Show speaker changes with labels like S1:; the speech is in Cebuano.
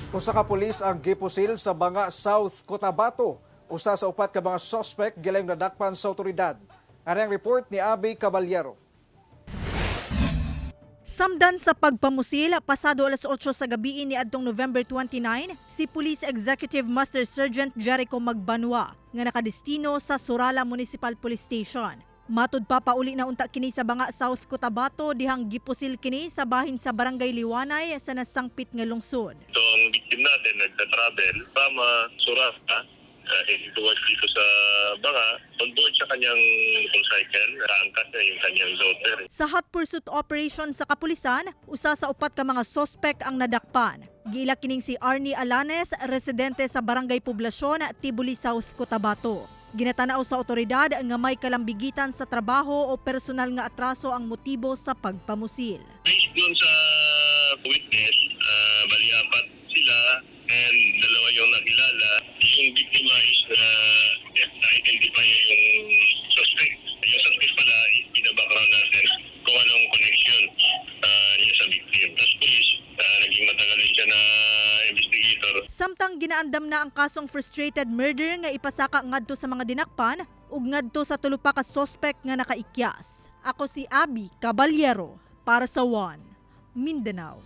S1: Usa ka pulis ang gipusil sa Banga, South Cotabato. Usa sa upat ka mga suspect gilayong nadakpan sa otoridad. Ani ang report ni Abby Caballero.
S2: Samdan sa pagpamusil, pasado alas 8 sa gabi ni adtong November 29, si Police Executive Master Sergeant Jericho Magbanua nga nakadestino sa Surala Municipal Police Station. Matud pa, pauli na unta kini sa Banga, South Cotabato, dihang gipusil kini sa bahin sa Barangay Liwanay sa nasangpit nga lungsod.
S3: So ang victim natin nagta-travel from Surala heading towards dito sa Banga, on board sa kanyang motorcycle, naangkas niya yung kanyang daughter.
S2: Sa hot pursuit operation sa kapulisan, usa sa upat ka mga sospek ang nadakpan. Giila kining si Arnie Alanes, residente sa Barangay Poblasyon, Tibuli, South Cotabato. Ginatanaw sa otoridad nga may kalambigitan sa trabaho o personal nga atraso ang motibo sa pagpamusil.
S3: Based dun sa witness, bali apat sila and dalawa yung nakilala. Yung biktima is na-identify niya yung suspect. Yung suspect pala is binabackground natin kung anong connection niya sa victim. Tapos police, naging matagal din siya na investigator.
S2: Samtang ginaandam na ang kasong frustrated murder nga ipasaka ngadto sa mga dinakpan ug ngadto sa tulo pa ka sospek nga nakaikyas. Ako si Abby Caballero para sa One Mindanao.